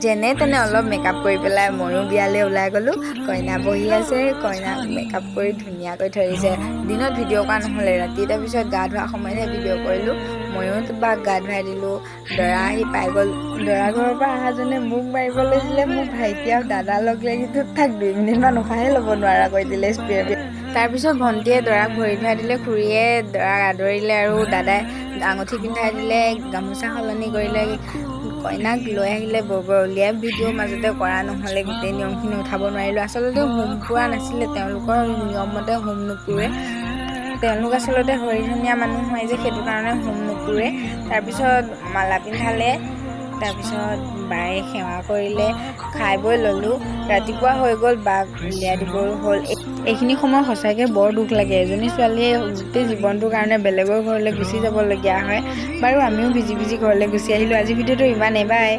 যেনে তেনে অলপ মেকআপ কৰি পেলাই ময়ো বিয়ালৈ ওলাই গ'লোঁ। কইনা বহি আছে, কইনাক মেকআপ কৰি ধুনীয়াকৈ থৈ দিছে। দিনত ভিডিঅ' কৰা নহ'লে, ৰাতি তাৰপিছত গা ধোৱা সময়তহে ভিডিঅ' কৰিলোঁ। ময়ো বাক গা ধুৱাই দিলোঁ। দৰা আহি পাই গ'ল। দৰা ঘৰৰ পৰা অহাজনে মোক মাৰিব লৈছিলে। মোৰ ভাইটি আৰু দাদা লগ লাগি থাক 2 মিনিটমান উশাহে ল'ব নোৱাৰা কৰি দিলে স্প্ৰে। তাৰপিছত ভণ্টিয়ে দৰাক ভৰি ধুৱাই দিলে, খুৰীয়ে দৰাক আদৰিলে আৰু দাদাই আঙুঠি পিন্ধাই দিলে, গামোচা সলনি কৰিলে। কইনাক লৈ আহিলে বৰ বৰ উলিয়াই। ভিডিঅ' মাজতে কৰা নহ'লে, গোটেই নিয়মখিনি উঠাব নোৱাৰিলোঁ। আচলতে হোম পোৰা নাছিলে, তেওঁলোকৰ নিয়মমতে হোম নোপোৰে। তেওঁলোক আচলতে হৰিধনীয়া মানুহ হয় যে, সেইটো কাৰণে হোম নোপোৰে। তাৰপিছত মালা পিন্ধালে, তাৰপিছত বায়ে সেৱা কৰিলে, খাই বৈ ল'লোঁ। ৰাতিপুৱা হৈ গ'ল, বাক উলিয়াই দিবৰো হ'ল। এইখিনি সময় সঁচাকৈ বৰ দুখ লাগে। এজনী ছোৱালীয়ে গোটেই জীৱনটোৰ কাৰণে বেলেগৰ ঘৰলৈ গুচি যাবলগীয়া হয়। বাৰু, আমিও ভিজি ভিজি ঘৰলৈ গুচি আহিলোঁ। আজি ভিডিঅ'টো ইমানেই, বাই।